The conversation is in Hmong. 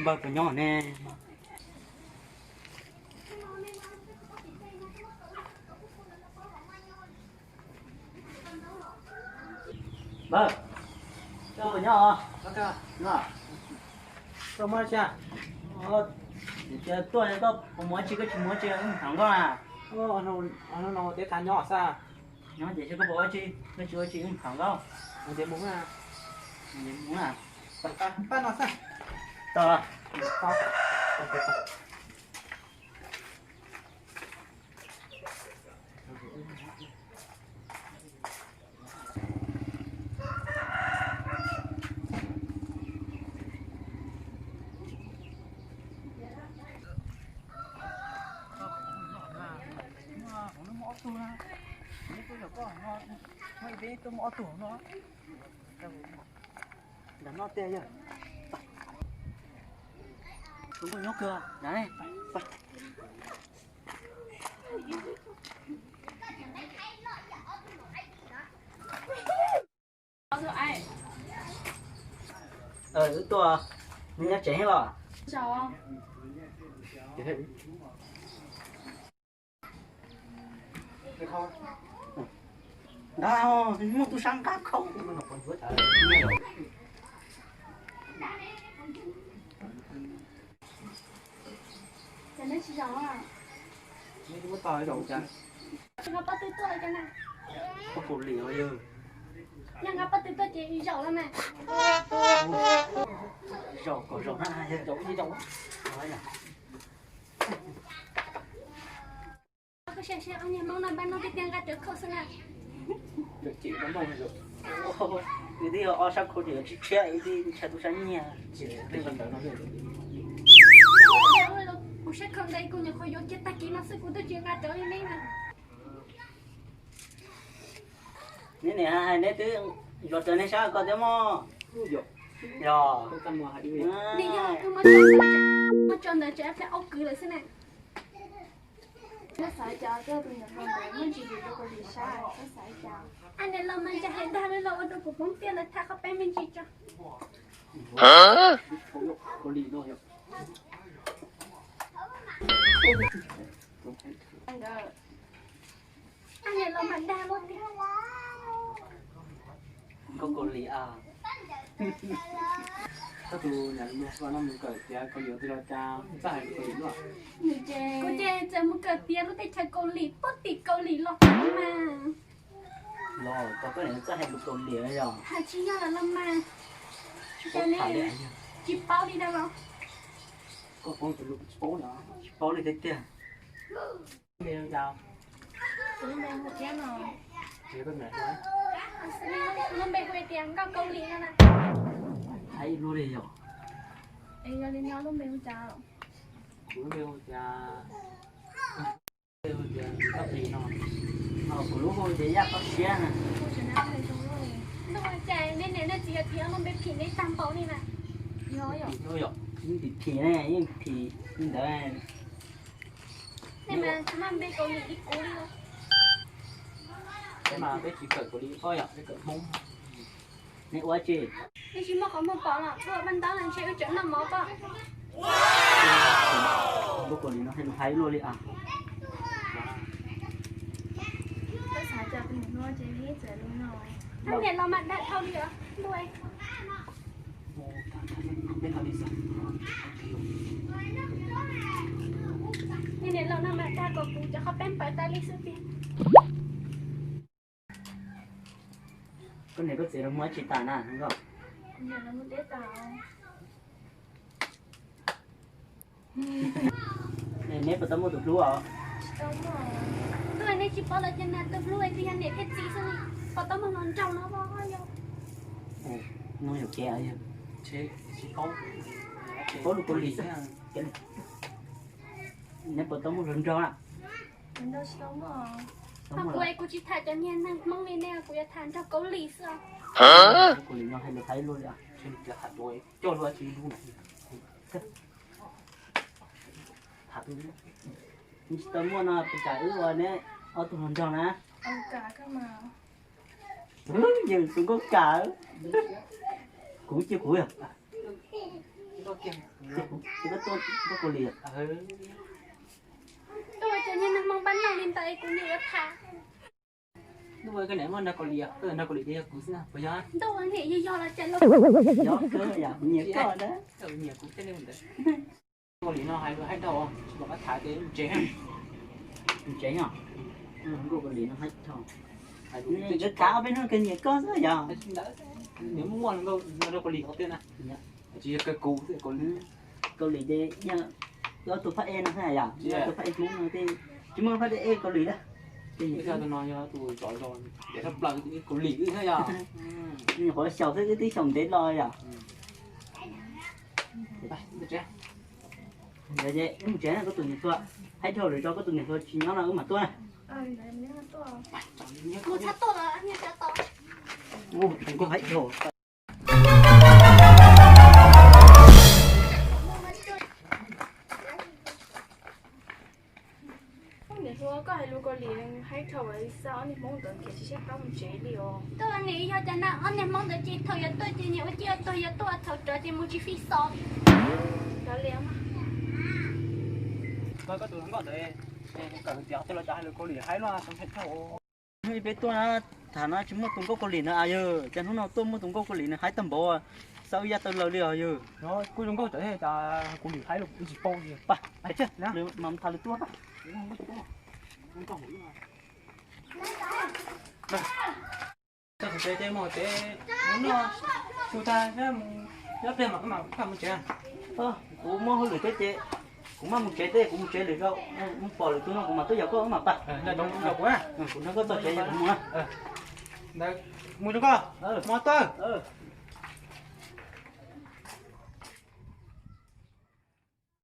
Npawg puas nyob ne? Npawg, koj puas nyob os? Koj muaj tsi? Tias tuaj koj puas mus ua tsi, koj tsis mus ua tsi wb mus tham nkauj na. Hnub no tias tham nyob xwb. Nyob ces koj puas ua tsi, koj tsis ua tsi wb mus tham nkauj. Mus ces mus na. Mus ces mus na. Pab no xwb. Tau. Ntawm no tiag yog. Tus nkauj nyob kawg na. Wb tuaj, neb nyob tsev thiab los? Ntawd muaj tub sab nqab khaub. Neb tsis zaum los? Neb twb muab tau zaum cas? Neb nqa pob tw tuaj li cas na? Pob kaus lim os yawg. Yog nqa pob tw tuaj ces zaum los mas. Zaum kom zaum na yawg. Zaum ib zaum. Koj saib saib ob niag Hmoob no npaj no tiag tiag nqa cov khau xwb na. Kwv tij ob sab khau ces yuav tsis tshiab, kwv tij ntshai tus sab nyiag. Kuv sab khau ntawd kuv nyuam qhuav yuav kiag tag kis no xwb kuv twb tsis nqa cov li neb na. Neb niam hais neb twb zov rawv neb sab ko thiab mog. Yog. Muab tso ntawd tseem ua kwv lawm xwb na. Koj xav cas koj tus niam hluas ntawd muaj ntsis vim rau kuv li sab, koj xav cas? Ab, niam laus mas ntshai heev, dag li los ua rau kuv poob tiaj lawv tham qhov peb me ntsis tso. Ab, niam laus mas dag luaj tiag. Koj kaus lim a. Koj tus niam hluas no mus kawm tiav kaus lim los cas txawj hais lus kaus lim luaj? Kuv ces txawm mus kawm tiav lub teb chaws kaus lim puag tim kaus lim los mas. Los koj niam txawj hais lus kaus lim yog? Hais tsis yog lawm los mas. Cas neb tsis paub li no los? Koj paub tus lus tsis paub no, tsis paub li tiag tiag. Kuv lub npe hu Tiab no. Kuv lub npe hu tias Nkauj Kaus Lim no na. Hais ib lub li yog. Es yog li no lub npe hu cas? Kuv lub npe hu tias, hu tias Nkauj Lis no. Kuv lub hu tias Yaj Toj Siab na. Ntuj, cas nej niam nej txiv yog phim lub npe phim nej tag npaum li na. Yog, yeej phim phim ne, yeej phim li ntawd. Nej mas tsis muaj npe Kaus Lim li kuv li. Peb mas peb tsis kawm Kaus Lim, peb kawm Hmoob. Nej ua tsi? Nej tsis muaj qhov muag pom los tuaj vaj ntaub los ntshe wb tseem noj mov pob. Lub Kaus Lim no hais lus hais luaj li as. Koj xav cas tus niam hluas ces neb txawm li no. Koj niam los mas dag dhau li os ntuj. Niam laus no mas dag kom kuv cov qhov peb npawv tas li xwb tiag. Koj niam koj txiv lawv mus dab tsi tas na nkauj? Neb puas tau muaj tus hlub os? Ntuj, nej tsis paub lawv tias mas tus hlub twb yog niam thiab txiv xwb, puas tau muaj hluas nraug no yog? No yog kev, tsis paub lus Kaus Lim. Neb puas tau muaj hluas nraug na? Kuv, kuv tsis tham cov niag neeg Hmoob li nej, kuv yuav tham nraug Kaus Lim xwb. Kaus Lim no hais lus hais luaj li. Coj luaj tsis lub na. Tsis tau muaj no, pes kam wb ua neb ob tug hluas nraug na. Yawg tus nkauj kam. Kuv cia kuv yog. Ces kuv, ces koj tuaj nrog Kaus Lim. Tuaj ua cas niag neeg Hmoob pab noj li ntawd kuv niam yuav tham. Ntuj, koj niam muaj nrog Kaus Lim, koj nrog Kaus Lim ces yog kuv xwb na, puas yog? Ntuj, niam yog yog los cas los. Yog kawg yom, nyiam koj na. Nyiam kuv thiab li ntawd. Kaus Lim no hais lus haib dhau, tsis pom qab tham ces mus tsev. Mus tsev yom. Nkauj Kaus Lim no haib dhau. Hais lus, tham ob peb hnub kawg nyiam koj xwb yom. Niam muaj muaj nkauj no rau Kaus Lim hauv tiag na. Tsis yog kawg kuv xwb, Kaus Lim. Kaus Lim ces yog tus phab ej no xwb yom, yog tus phab ej Hmoob no ces tsis muaj phab ej Kaus Lim lawm. Tus no yog tus zov zos ntev tshaj plaws Kaus Lim xwb yom. Nyuam qhuav xyaum xwb wb twb xyaum ntev los yom. Ntawd ces wb mus tsev na, koj tus niam hluas haib dhau lawm, tso koj tus niam hluas tsis nyob no wb mam tuaj na. Mus txhab tuaj los niag cov tod. Mus haib dhau. Niam hluas, koj hais lus Kaus Lim haib dhau li xwb, ob niag Hmoob ntawd nrhiav tsis saib qab mus tsev li os. Tuaj niam, yog cov na ob niag Hmoob ntawd ces thaum yuav tuaj ces niam ua ciaj ua tuag, yuav tuaj thaum rov ces mus tsis fij xov. Cov liam mas. Koj tus hluas nkauj ntawd, kawm tias tej los cov hais lus Kaus Lim haib no, haib dhau. Hnub ib peb tuaj na, tham no tsis muaj tus nkauj Kaus Lim na yawg, cas hnub no tuaj muaj tus nkauj Kaus Lim na haib tag npaum, xav ua ya tawv laws li os yawg. Kuj zoo nkauj tawm cas Kaus Lim haib los kuv tsis paub li. Mas tham lwm tus. Txog tsev ces mus tsev, mus noj su tag mus, ob pliag mam, mam mus tsev. Kuv muaj hauj lwm thiab ces kuv maj mus tsev thiab, kuv mus tsev lwm zaus, mus pom lwm tus no kuv mam tuaj yaum koj wb mam pab. Kuv nrog koj txog tsev kuv mus na. Mus zoo koj, mus tawg.